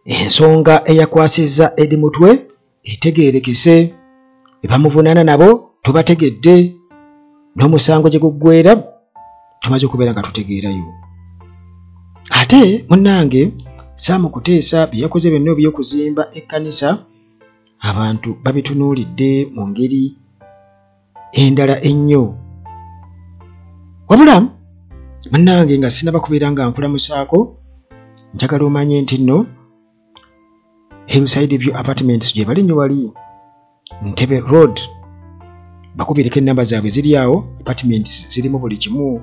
Ensonga eyakwasizza Eddie Mutwe etegeerekese, bebamuvunaana nabo tubategedde, n'omusango gye guggwera tumaze okubeera nga tutegeerayo. Ate munnange Sam Kuteesa bye yakoze byonna eby'okuzimba ekkanisa abantu babitunuulidde mu ngeri endala ennyo. Wabula munnange nga sinnaba kubeera nga nkulamusaako, njagala omanye nti nno Hillside View Apartments gye bali nnyo wali Ntebe Road, bakubireko ennamba zaabwe ziri awo. Apartments zirimu buli kimu,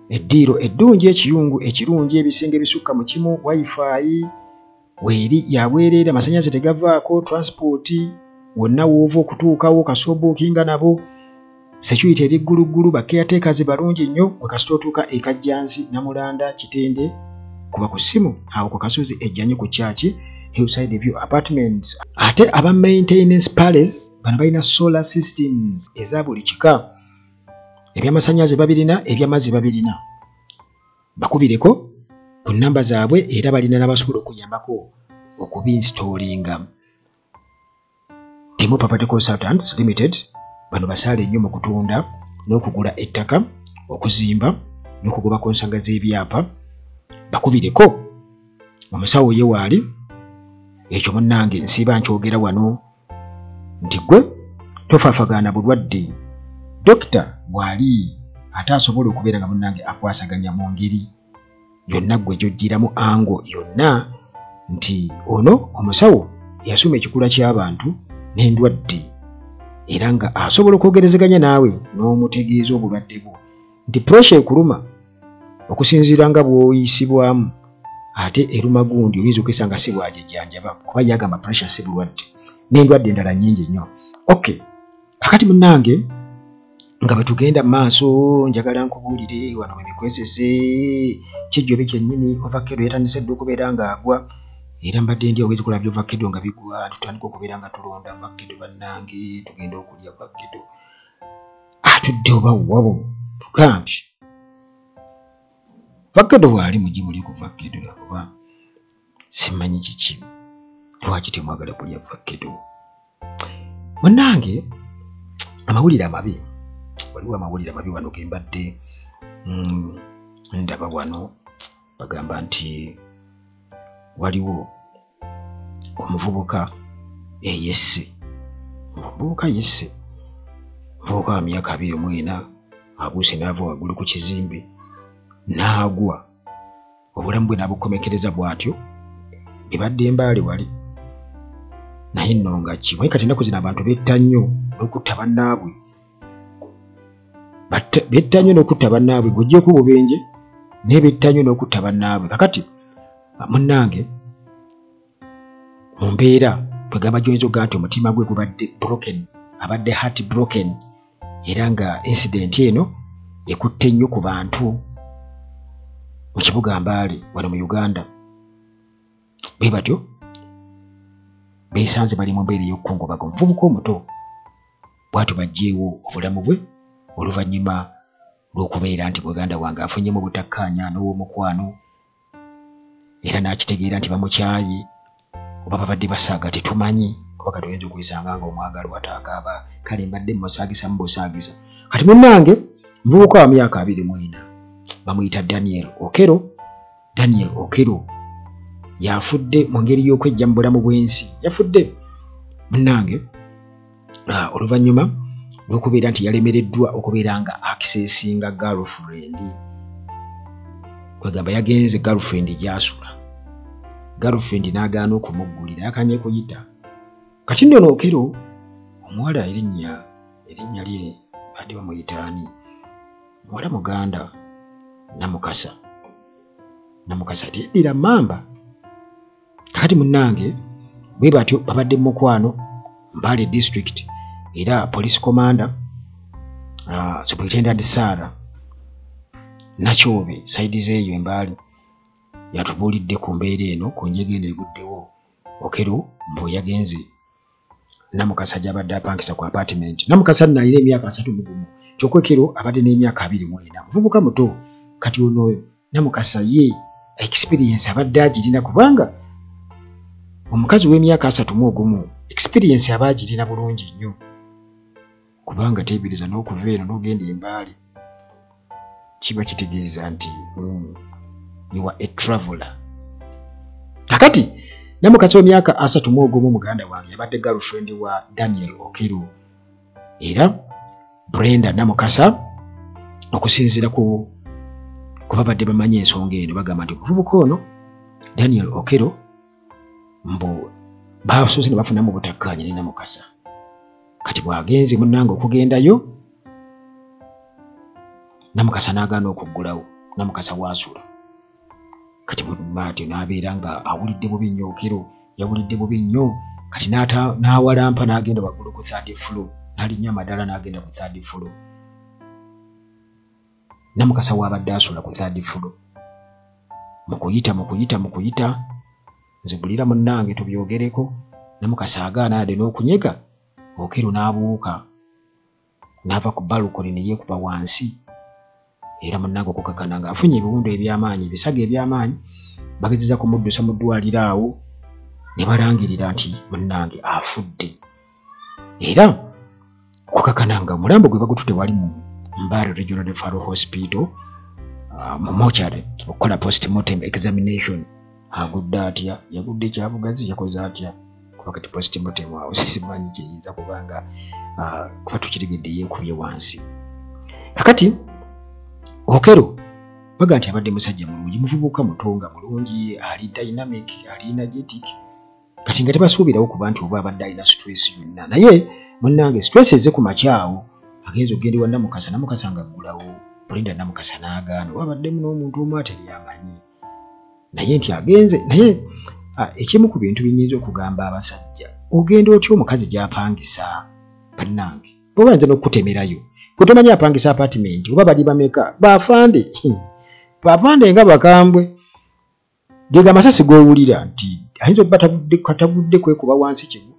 eddiiro eddungi, ekiyungu ekirungi, ebisenge ebisukka mu kimu, wifi weeri yabwereere, amasannyalaze tegavaako, transport wonna w'ova okutuukawo kasoobuukinga nabo, security eri gguluggulu, ba caretakers balungi nnyo. Gwe kasita otuuka e Kajjansi, Namulanda, Kitende, kuba ku ssimu awo ku kasozi ejjanyi ku kyaki Hillside View Apartments. Ate aba Maintenance Palace bano balina solar systems eza buli kika, ebyamasannyalaze babirina, ebyamazzi babirina. Bakubireko ku nnamba zaabwe era balina n'abasobola okuyambako okubinstallinga. Timo Property Consultants Limited bano basaale nnyo mu kutunda n'okugula ettaka, okuzimba n'okugoba ku nsonga z'ebyapa. Bakubireko, omusawo ye waali. Ekyo munnange nsiiba nkyogera wano nti ggwe tofaafagaana bulwadde, dokita bw'ali ate asobola okubeera nga munnange akwasaganya mu ngeri yonna ggwe gy'oggyiramu ango yonna, nti ono omusawo yasoma ekikula ky'abantu n'endwadde era nga asobola okwogerezeganya naawe n'omutegeeza obulwadde bwo, nti pressure ekuluma okusinziira nga bw'oyisibwamu ate eruma gundi, oyinza okwesanga si bw'agyejjanjaba, kuba yagamba pressure si bulwadde n'endwadde endala nnyingi nnyo. Okay, kakati munnange nga bwe tugenda mu maaso, njagala nkubuulire wano emikwesese kijjobi kyennyini. Ovakkedo yatandise dda okubeera ng'agwa, era mbadde ndi awo kulaba ovakkedo nga bigwa, tutandika okubeera nga tulonda ovakkedo. Bannange, tugenda okulya ovakkedo atudde oba wabo tugambye ovakkedo bw'ali mujje muli ku ovakkedo, lwakuba simanyi kiki lwaki temwagala kulya ovakkedo. Munnange, amawulire amabi, waliwo amawulire amabi wano ge mbadde ndaba wano. Bagamba nti waliwo omuvubuka eyesse, omuvubuka yesse, omuvubuka wa myaka 24 abuuse n'ava waggulu ku kizimbe n'agwa, obulamu bwe n'abukomekereza bw'atyo. Ebadde Embaale wali, naye nno nga ki naye kati ennaku zino abantu betta nnyo n'okutta bannaabwe, betta nnyo n'okutta bannaabwe. Ng'oggyeko obubenje, naye betta nnyo n'okutta bannaabwe. Kakati munnange mu mbeera bwegamba gy'oyinza okugamba nti omutima gwe gubadde broken, abadde heart broken, era nga incident eno ekutte nnyo ku bantu mu kibuga Mbaale wano mu Uganda. Bwe batyo beesanze bali mu mbeera ey'okukungubaga omuvubuka omuto bw'atyo baggyeewo obulamu bwe oluvannyuma lw'okubeera nti muganda wange afunyemu butakkaanya n'ow'omukwano, era n'akitegeera nti bamukyaye oba babadde basaaga tetumanyi, kuba kati oyinza okwesanga nga omwagalwa ataakaaba. Kale mbadde mmusaagisamu busaagisa. Kati munnange muvubuka wa myaka 24 bamuyita Daniel Okero. Daniel Okero yafudde mu ngeri y'okwejja mu bulamu bw'ensi. Yafudde munnange oluvannyuma lw'okubeera nti yalemereddwa okubeera nga accessinga girlfriend. Kwegamba yagenze girlfriend gy'asula, girlfriend n'agaana okumuggulira, yakanye kuyita. Kati nno Okero omuwala erinnya lye badde bamuyita ani? Muwala muganda, Namukasa. Namukasa teyeddira mmamba. Kakati munnange bwe batyo babadde mu mukwano Mbale district, era police commander Superintendent Sarah Nakyobe side z'eyo Embaale yatubuulidde ku mbeera eno, ku njega eno eguddewo. Okero mbu yagenze Namukasa gy'abadde apangisa ku apartment. Namukasa nno alina emyaka 31, kyokka Okero abadde n'emyaka 24, muvubuka muto. Kati ono Namukasa ye Experience abadde agirina, kubanga omukazi w'emyaka 31 experience aba agirina bulungi nnyo, kubanga teebiriza n'okuva eno n'ogenda embaali kiba kitegeeza nti you are a traveler. Kakati Namukasa w'emyaka 31 muganda wange yabadde girlfriend wa Daniel Okello, era Brenda Namukasa okusinziira ku babadde bamanyi ensonga eno bagamba nti omuvubuka ono Daniel Okello mbu basoose ne bafunamu obutakkaanya ne Namukasa. Kati bw'agenze munnange okugendayo, Namukasa n'agaana okuggulawo, Namukasa waasula. Kati maati n'abeera nga awulidde bubi nnyo, Okello yawulidde bubi nnyo. Kati n'awalampa n'agenda waggulu ku third floor, n'alinnya amadaala n'agenda ku third floor. Namukasa waabadde asula ku third floor. Mu kuyita nzigulira munnange tubyogereko, Namukasa agaana ade n'okunyega, Okello n'abuuka n'ava ku balcony ne yeekuba wansi. Era munnange okukakana ng'afunye ebiwundu eby'amaanyi, ebisago eby'amaanyi, bagezezza kumuddusa mu ddwaliro awo ne balangirira nti munnange afudde. Era okukakana nga omulambo gwe bagututte wali mu Mbale Regional Referral Hospital mu mortuary okukola postmortem examination. Agudde atya? Yagudde Kyabugazi? Yakoze atya? Kuba kati postmortem awo simanyi kyeyinza kubanga kuba tukitegedde yeekubye wansi. Kakati Okello baga nti abadde musajja mulungi, muvubuka muto nga mulungi, ali dynamic, ali energetic. Kati nga tebasuubirawo kuba nti oba abadde alina stress yonna, naye munnange stress ezze ku makya awo agenza okugenda ewa Namukasa, Namukasa ng'aggulawo, Brenda Namukasa n'agaana. Oba abaddemu n'omuntu omu ateri amanyi, naye nti agenze. Naye ekimu ku bintu bye nnyinza okugamba abasajja, ogenda otya omukazi gy'apangisa? Bannange bwe bayinza n'okukutemerayo, gwe tomanyi apangisa apartment oba bali bameka, baafande baafande nga bakambwe. Gega amasasi g'owulira nti ayinza okuba tavudde kwekuba wansi kimu,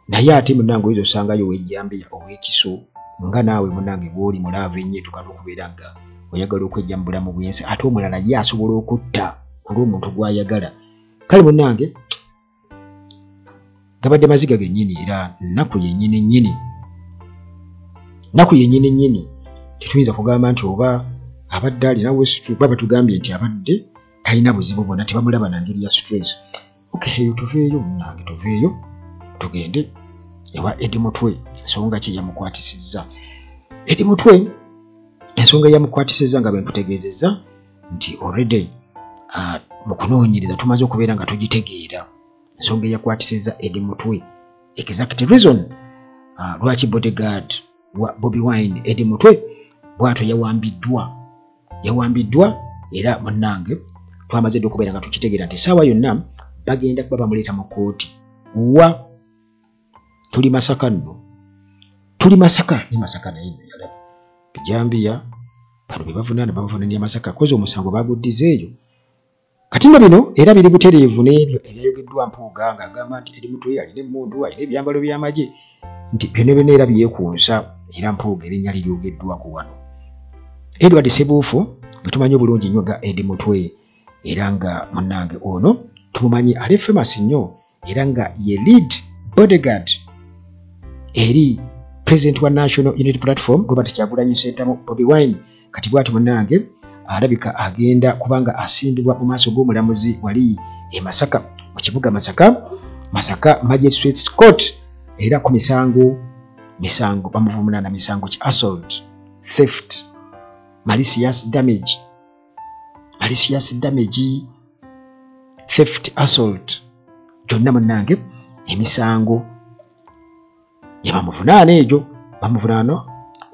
naye ate munnange oyinza osangayo ow'ejjambiya ow'ekiso, nga naawe munnange bw'oli mu laavu ennyo etuuka n'okubeera nga oyagala okwejja mu bulamu bw'ensi, ate omulala ye asobola okutta ku lw'omuntu gw'ayagala. Kale munnange gabadde maziga gennyini, era nnaku yennyini nnyini, nnaku yennyini nnyini. Tetuyinza kugamba nti oba abadde alinawo stress, baba batugambye nti abadde talina buzibu bwonna, tebamulaba na ngeri ya stress. Okay, eyo tuveeyo munnange, tuveeyo tugende ewa Eddie Mutwe. Ensonga ki yamukwatisizza Eddie Mutwe? Ensonga yamukwatisizza nga bwe nkutegeezezza nti already mu kunoonyereza tumaze okubeera nga tugitegeera ensonga eyakwatisizza Eddie Mutwe, exact reason lwaki bodyguard wa Bobi Wine Eddie Mutwe bw'atyo yawambiddwa. Era munnange twamaze dda okubeera nga tukitegeera nti essaawa yonna bagenda kuba bamuleeta mu kkooti. Wa tuli Masaka nno, tuli Masaka ne Masaka naye nno yalaba bijambiya bano be bavunaana, babavunaanira Masaka kozi omusango baguddiza eyo. Kati nno bino era biri butereevu n'ebyo ebyayogeddwa Mpuuga ng'agamba nti Eddie Mutwe alina emmundu, alina ebyambalo by'amagye, nti byonna byonna era byekuusa. Era Mpuuga erinnya lye lyogeddwako wano. Edward Sebuufu bwe tumanyi obulungi nnyo nga Eddie Mutwe, era nga munnange ono tumumanyi ali famous nnyo, era nga ye lead bodyguard eri president wa National Unity Platform Robert Kyagulanyi Ssentamu Bobi Wine. Kati bw'atyo munnange alabika agenda kubanga asimbibwa mu maaso g'omulamuzi wali e Masaka, mu kibuga Masaka, Masaka Magistrates Court, era ku misango bamuvunaana misango ki assault, theft, malicious damage, theft, assault, gyonna munnange emisango gye bamuvunaana egyo. Bamuvunaana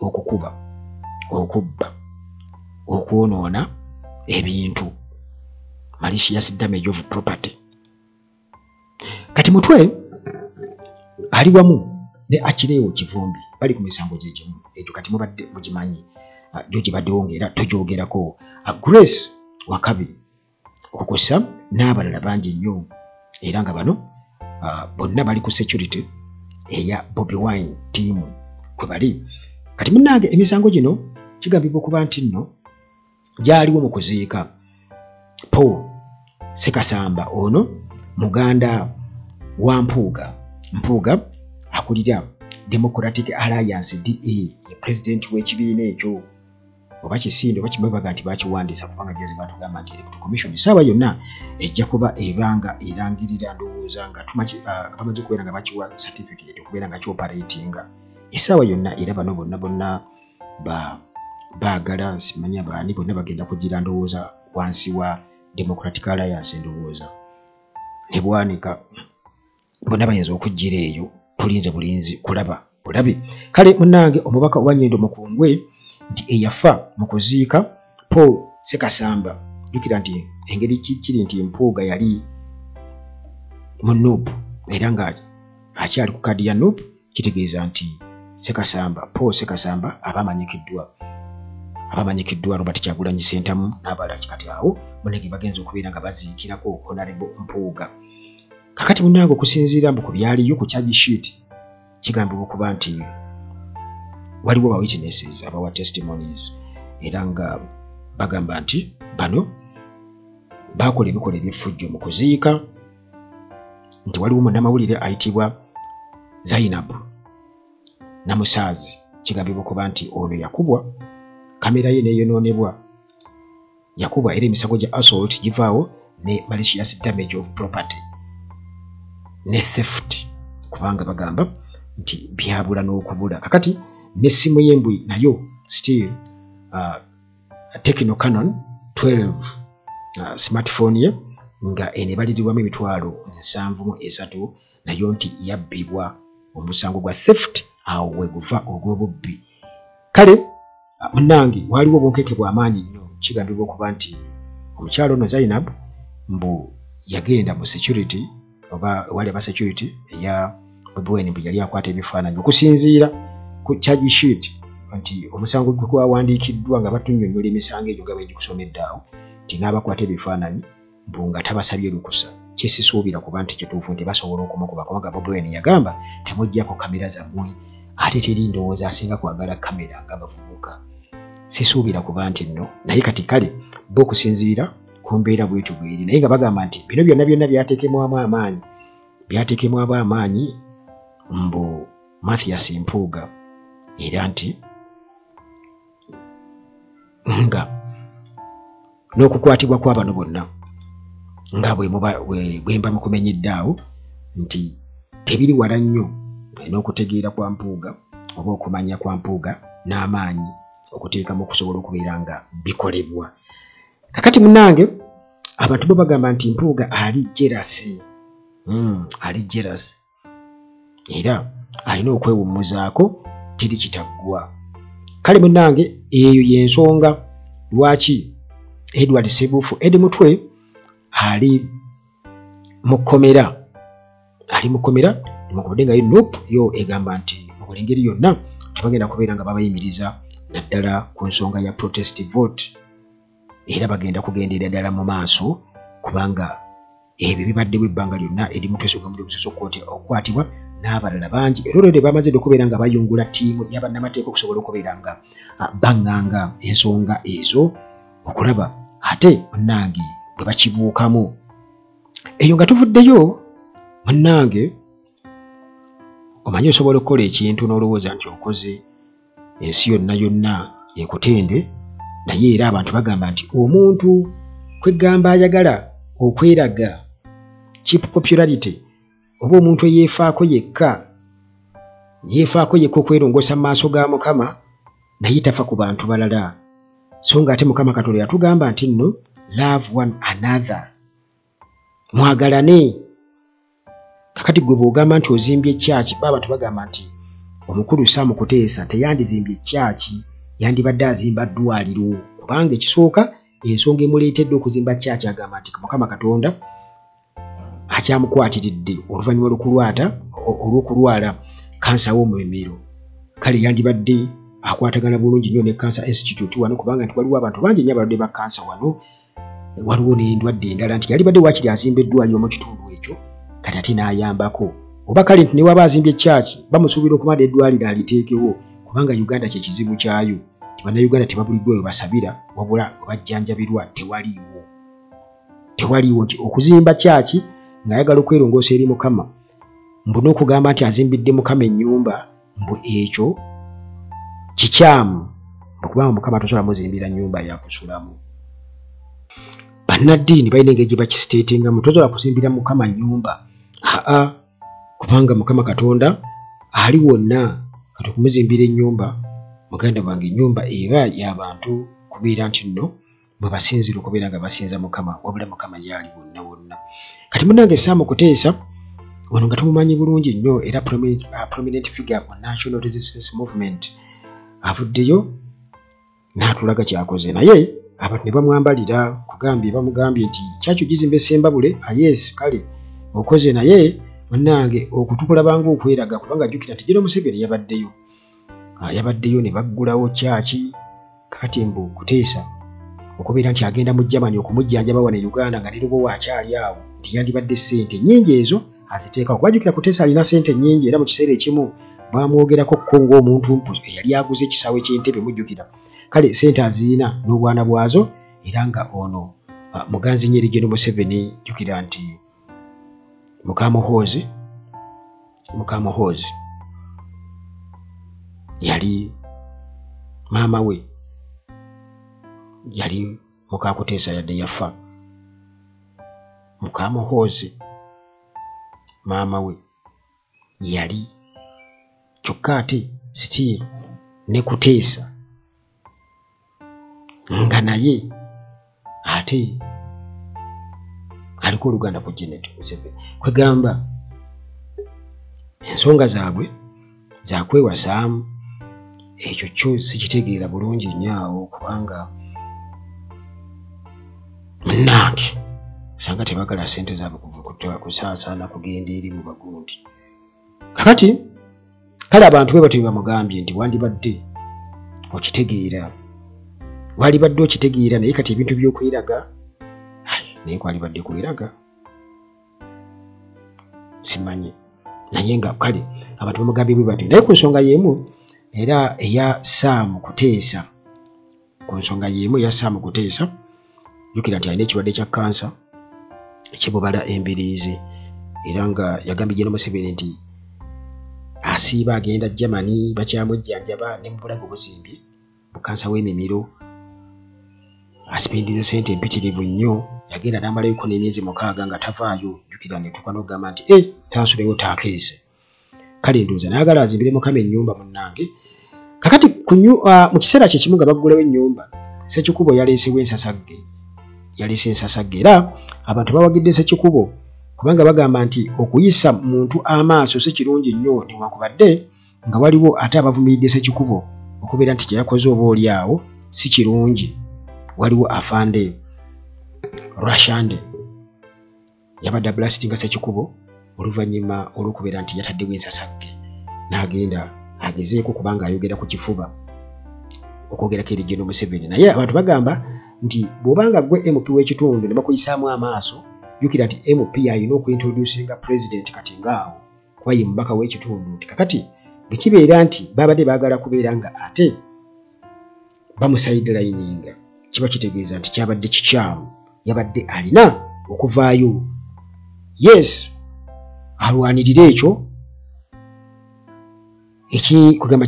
okukuba, okubba, okwonoona ebintu, malicious damage of property. Kati Mutwe ali wamu ne Achileo Kivumbi bali ku misango gye gimu egyo. Kati mubadde mugimanyi gyo gibaddewo ng'era togyogerako. Grace Wakabi okukosa n'abalala bangi nnyo, era nga bano bonna bali ku security eya Bobi Wine team kwe bali. Kati munnange emisango gino kigambibwa okuba nti nno gyaliwo mu kuziika Paul Ssekasamba ono muganda wa Mpuuga. Mpuuga akulira Democratic Alliance DA, ye president w'ekibiina ekyo oba kisinde oba kibabaga nti bakiwandiisa, kubanga jezi batugamba nti Electoral Commission essaawa yonna ejja kuba ebanga erangirira, ndowooza nga bamaze okubeera nga bakiwa certificate okubeera nga kyoperatinga essaawa yonna. Era bano bonna bonna baagala simanya baani bonna bagenda kugira ndowooza wansi wa Democratic Alliance, ndowooza ne Bwanika bonna bayinza okujjira eyo, tulinze bulinzi kulaba bulabi. Kale munnange omubaka wa Nyendo Mukungwe nti eyafa mu kuziika Paul Ssekasamba, jjukira nti engeri kiri nti Mpuuga yali mu NUP era nga akyali ku kaadi ya NUP, kitegeeza nti Ssekasamba, Paul Ssekasamba aba amanyikiddwa Robert Kyagulanyi Ssentamu n'abalala. Kati awo munnange bagenza okubeera nga baziikirako Honorable Mpuuga. Kakati munnange okusinziira mbu ku byaliyo ku charge sheet, kigambibwa okuba nti waliwo ba witnesses abawa testimonies era nga bagamba nti bano bakola ebikolwa eby'effujjo mu kuziika, nti waliwo munnamawulire ayitibwa Zainab Namusaazi, kigambibwa okuba nti ono yakubwa kamera ye neeyonoonebwa, yakubwa era emisango gya assault givaawo ne malicious damage of property ne theft, kubanga bagamba nti byabula n'okubula. Kakati n'essimu y'embwi nayo still Tecno Canon 12 smartphone ye nga eno ebalirirwamu 73,000 nayo nti yabbibwa, omusango gwa theft awo weguva ogw'obubbi. Kale munnange waliwo obunkenke bw'amaanyi nnyo. Kigambibwa okuba nti omukyalo ono Zainab mbu yagenda mu security oba ewali aba security eya Bobi Wine, mbu yali akwata ebifaananyi okusinziira ku charge sheet, nti omusango gwawandiikiddwa nga batunnyonnyola emisango egyo nga bwe ngikusomedde awo, nti n'abakwata ebifaananyi mbu nga tabasabye lukusa. Kyesisuubira kuba nti kituufu nti basobola okumukuba, kubanga Bobi Wine yagamba temuggyako kamera zammwe, ate teri ndowooza asinga kwagala kamera nga bavubuka, sisuubira kuba nti nno. Naye kati kale bo okusinziira ku mbeera bwetyo bweri, naye nga bagamba nti bino byonna byonna byateekemwamu amaanyi mbu Mathias Mpuuga, era nti nga n'okukwatibwa kw'abano bonna nga bwe mba mukumenyedde awo nti tebiri wala nnyo n'okutegeera kwa Mpuuga oba okumanya kwa Mpuuga n'amaanyi okuteekamu okusobola okubeera nga bikolebwa. Kakati munnange abantu bo bagamba nti Mpuuga ali jealous, ali jealous era alina okwewummuzaako, teri kitaggwa. Kale munnange eyo y'ensonga lwaki Edward Ssebuufu Eddie Mutwe ali mu kkomera, newankubadde nga NUP yo egamba nti mu buli ngeri yonna tebagenda kubeera nga babayimiriza naddala ku nsonga ya protest vote, era bagenda kugendera ddala mu maaso kubanga ebyo bibaddewo ebbanga lyonna. Eddie Mutwe omusoso okukwatibwa n'abalala bangi, era olwedde bamaze okubeera nga bayungula ttiimu y'abannamateeka okusobola okubeera nga baŋŋanga ensonga ezo okulaba ate munnange bwe bakibuukamu. Eyo nga tuvuddeyo munnange, omanyi osobola okukola ekintu n'olowooza nti okoze ensi yonna yonna ekutende, naye era abantu bagamba nti omuntu kwegamba ayagala okweraga cheap popularity oba omuntu eyeefaako yekka okwerongoosa mu maaso ga Mukama naye tafa ku bantu balala. So nga ate Mukama Katonda yatugamba nti nno love one another, mwagalane. Kakati gwe bw'ogamba nti ozimbye church, ba abantu bagamba nti omukulu Sam Kuteesa teyandizimbye church, yandibadde azimba ddwaliro, kubanga ekisooka ensonga emuleetedde okuzimba church agamba nti Mukama Katonda akyamukwatiridde oluvannyuma olw'okulwala kansa w'omumiro. Kale yandibadde akwatagana bulungi nnyo ne Cancer Institute wano, kubanga nti waliwo abantu bangi nnyo abalwadde ba kansa wano, waliwo n'endwadde endala, nti yalibadde waakiri azimba eddwaliro mu kitundu ekyo kati ate n'ayambako. Oba kale nti ne waba azimbye church bamusuubira okumala eddwaliro aliteekewo, kubanga Uganda kye kizibu kyayo nti Bannayuganda tebabuliddwa we basabira wabula we bajjanjabirwa tewaliiwo. Tewaliiwo nti okuzimba kyaki ng'ayagala okwerongoosa eri Mukama, mbu n'okugamba nti azimbidde Mukama ennyumba, mbu ekyo kikyamu, kubanga Mukama tosobola muzimbira nnyumba yakusulamu. Bannaddiini balina engeri gye bakisiteetingamu, tosobola kuzimbira Mukama nnyumba aa, kubanga Mukama Katonda ali wonna. Kati okumuzimbira ennyumba, muganda wange, ennyumba eba y'abantu kubeera nti nno bwe basinzira okubeera nga basinza Mukama, wabula Mukama y'ali wonna wonna. Kati munnange Sam Kuteesa ono nga tumumanyi bulungi nnyo, era prominent figure mu National Resistance Movement, avuddeyo n'atulaga kyakoze, naye abantu ne bamwambalira kugambye, bamugambye nti kyaki ogizimba Sembabule, yes kale okoze, naye munnange okutukulabanga okweraga, kubanga ajjukira nti General Museveni yabaddeyo ne baggulawo kyaki. Kakati mbu Kuteesa okubeera nti agenda mu Germany okumujjanjaba wano e Uganda nga ne Lubowa akyali awo, nti yandibadde ssente nnyingi ezo aziteekawo, kuba jjukira Kuteesa alina ssente nnyingi, era mu kiseera ekimu bamwogerako ko ng'omuntu mpu eyali aguze ekisaawe ky'Entebe, mujjukira. Kale ssente aziyina n'obwana bwazo, era nga ono muganzi nnyo eri General Museveni. Jjukira nti Mukamuhoozi yali maama we, yali muka Kuteesa yadde yafa. Mukamuhoozi maama we yali, kyokka ate still ne Kuteesa nga naye ate aliko oluganda ku Janet Museveni. Kwegamba ensonga zaabwe zakwewasaamu, ekyo kyo sikitegeera bulungi nnyo awo, kubanga munnange osanga tebagala ssente zaabwe kusaasaana kugenda eri mu bagundi. Kakati kale abantu bwe batyo bamugambye nti wandibadde okitegeera, walibadde okitegeera, naye kati ebintu by'okweraga, naye kwalibadde kweraga simanyi, naye nga kale abantu bamugambye bwe batyo. Naye ku nsonga y'emu era eya Sam Kuteesa, ku nsonga y'emu eya Sam Kuteesa, jjukira nti alina ekirwadde kya kansa ekibubala embiriizi, era nga yagambye General Museveni nti asiiba agenda Germany bakyamujjanjaba ne mu bulago buzimbye bu kansa w'emimiro, asipindize ssente empitirivu nnyo, yagenda n'amalayoko n'emyezi 6 nga tavaayo. Jjukira ne tuuka n'okugamba nti taasulewo taakeese. Kale ndowooza n'ayagala azimbire Mukama ennyumba munnange. Kakati mu kiseera kye kimu nga baggulawo ennyumba, Ssekikubo yaleesewo ensasagge, yaleese ensasagge, era abantu bawagidde Ssekikubo kubanga bagamba nti okuyisa muntu amaaso si kirungi nnyo, newankubadde nga waliwo ate abavumiridde Ssekikubo okubeera nti kye yakoze oba oli awo si kirungi. Waliwo afande Rashande yabadde ablastinga Ssekikubo oluvannyuma olw'okubeera nti yataddewo ensasagge n'agenda agezeeko kubanga ayogera ku kifuba okwogerako eri General Museveni. Naye abantu bagamba nti bw'obanga ggwe MP w'ekitundu ne bakuyisaamu amaaso, jjukira nti MP alina okuintroducinga president kati ng'awo kuba ye mubaka w'ekitundu, nti kakati bwe kibeera nti babadde baagala kubeera nga ate bamusidelininga, kiba kitegeeza nti kyabadde kikyamu, yabadde alina okuvaayo yes alwanirire ekyo kugamba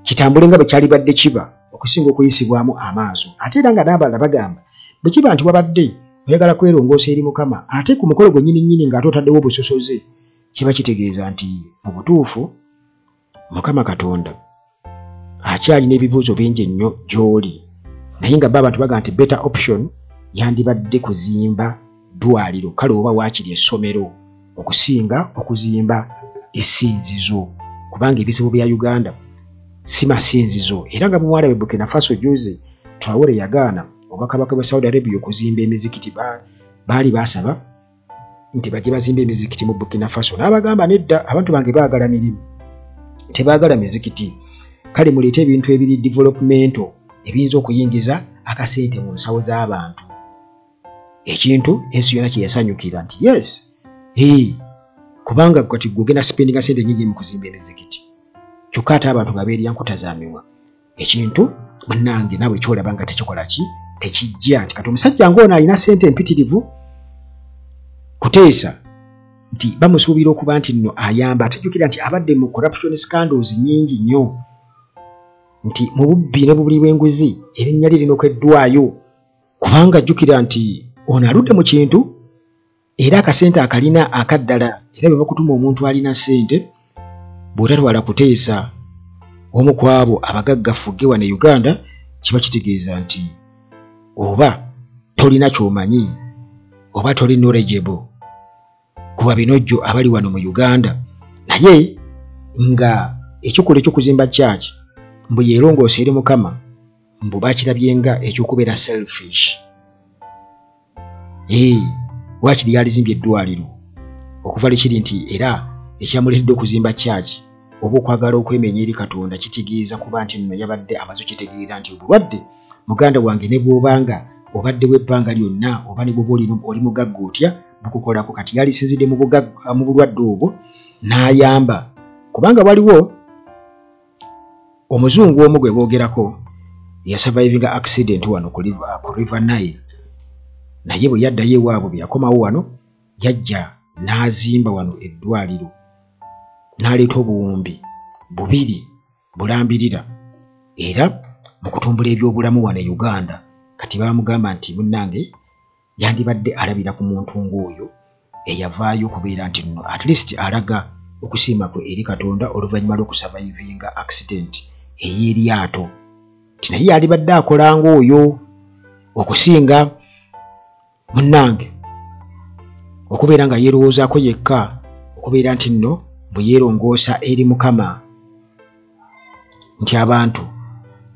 kitambule nga bwe kyalibadde kiba, okusinga okuyisibwamu amaaso. Ate era nga n'abalala bagamba bwe kiba nti wabadde oyagala kwerongoosa eri Mukama, ate ku mukolo gwe nnyini nnyini ng'ate otaddewo obusosoze, kiba kitegeeza nti mu butuufu Mukama Katonda akyalina ebibuuzo bingi nnyo gy'oli. Naye nga bo abantu bagamba nti better option yandibadde kuzimba ddwaliro, kale oba waakiri essomero, okusinga okuzimba essinzizo, kubanga ebizibu bya Uganda si masinzizo. Era nga muwala we Burkina Faso juzi Traore yagaana obwakabaka bwa Saudi Arabia okuzimba emizikiti, baali basaba nti bajje bazimbe emizikiti mu Burkina Faso, n'abagamba nedda, abantu bange baagala mirimu, tebaagala mizikiti, kale muleete ebintu ebiri developmental ebiyinza okuyingiza akasente mu nsawo z'abantu. Ekintu ensi yonna kye yasanyukira nti yes, kubanga kati gwe ogenda spendinga ssente nnyingi mu kuzimba emizikiti, kyokka ate abantu nga beerya nkuta za mimwa. Ekintu munnange naawe ky'olaba nga tekikola ki, tekijja. Nti kati omusajja ng'ono alina ssente empitirivu Kuteesa nti bamusuubira okuba nti nno ayamba, atejjukira nti abadde mu corruption scandals nnyingi nnyo, nti mu bubbi ne bubuli bw'enguzi erinnya lye linokeddwayo, kubanga ajjukira nti ono aludde mu kintu era akasente akalina akaddala, era bwe bakutuma omuntu alina ssente bw'otatwala Kuteesa omu ku abo abagagga fugge wano e Uganda, kiba kitegeeza nti oba tolina ky'omanyi oba toli knowledgeable kuba binojjo abali wano mu Uganda. Naye nga ekikolwa eky'okuzimba church mbu yeerongoosa eri Mukama, mbu bakirabye nga eky'okubeera selfish. Waakiri yalizimbye eddwaliro okuva likiri nti era ekyamuleetedde okuzimba church oba okwagala okwemenya eri Katonda kitegeeza kuba nti nno yabadde amaze okitegeera nti obulwadde muganda wange ne bw'obanga obaddewo ebbanga lyonna oba ne bw'oba oli mugagga otya bukukolako. Kati yalisinzidde mu bulwadde obwo n'ayamba, kubanga waliwo omuzungu omu gwe boogerako yasurvivinga accident wano ku River Nile, naye bwe yaddayo ewaabwe bwe yakomawo wano yajja n'azimba wano eddwaliro n'aleeta obuwumbi 2 bulambirira era mu kutumbula ebyobulamu wano e Uganda. Kati baamugamba nti munnange yandibadde alabira ku muntu ng'oyo eyavaayo okubeera nti nno at least alaga okusiima kwe eri Katonda oluvannyuma lw'okusurvivinga accident ey'eryato, nti naye yalibadde akola ng'oyo okusinga munnange okubeera nga yeerowoozaako yekka, okubeera nti nno bwe yeerongoosa eri Mukama, nti abantu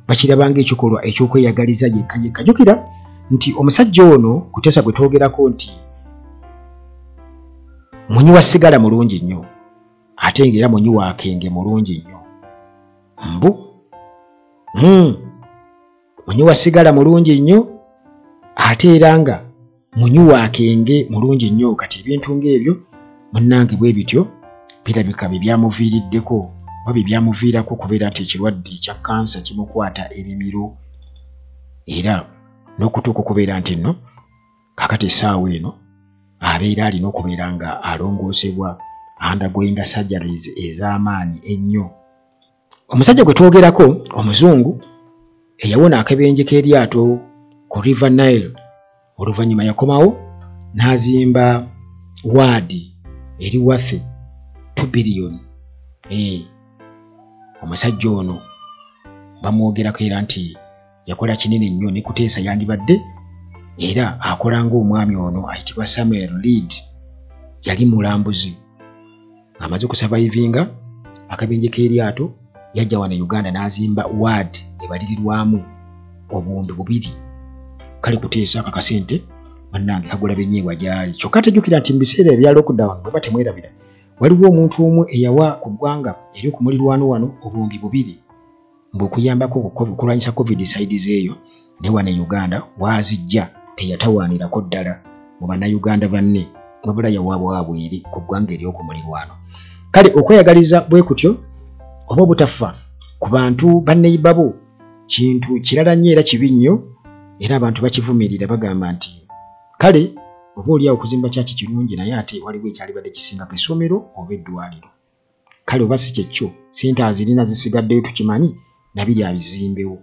bakiraba ng'ekikolwa eky'okweyagaliza yekka yekka. Jjukira nti omusajja ono Kuteesa gwe twogerako nti munywi wa sigala mulungi nnyo, ate ng'era munywi wa kenge mulungi nnyo, mbu munywi wa sigala mulungi nnyo ate era nga munywi wa kenge mulungi nnyo. Kati ebintu ng'ebyo munnange bwe bityo birabika bye byamuviiriddeko oba bye byamuviirako okubeera nti ekirwadde ekya kansa kimukwata ebimiro, era n'okutuuka okubeera nti nno kaakati essaawa eno abeera alina okubeera nga alongoosebwa, undergoinga surgeries ez'amaanyi ennyo. Omusajja gwe twogerako omuzungu eyawona akabenje k'eryato ku River Nile, oluvannyuma yakomawo n'azimba waadi eri worth 2 billion. Omusajja ono bamwogerako era nti yakola kinene nnyo, ne Kuteesa yandibadde era akola ng'omwami ono ayitibwa Samuel Lead, yali mulambuzi ng'amaze okusurvivinga akabenje k'eryato, yajja wano e Uganda n'azimba waadi ebalirirwamu obuwumbi 2. Kale Kuteesa ako akasente bannange kagula binyeebwa gy'ali. Kyokka tejjukira nti mu biseera ebya lockdown, bwe temwerabira, waliwo omuntu omu eyawa ku ggwanga ery'okumulirwano wano obuwumbi 2 mbu okuyambako okulwanyisa covid side eyo, ne wano e Uganda waazijja teyatawaanirako ddala mu bannayuganda banne, wabula yawaabwabwe eri ku ggwanga ery'okumulirwano. Kale okweyagaliza bwe kutyo oba obutafa ku bantu banneyiba bo kintu kirala nnyo era kibi nnyo, era abantu bakivumirira bagamba nti kale oba oliawo okuzimba kyaki kirungi, naye ate waliwo ekyalibadde kisingako essomero oba eddwaliro. Kale oba si kyekyo, ssente azirina zisigaddeyo tukimanyi, nabiri abizimbewo.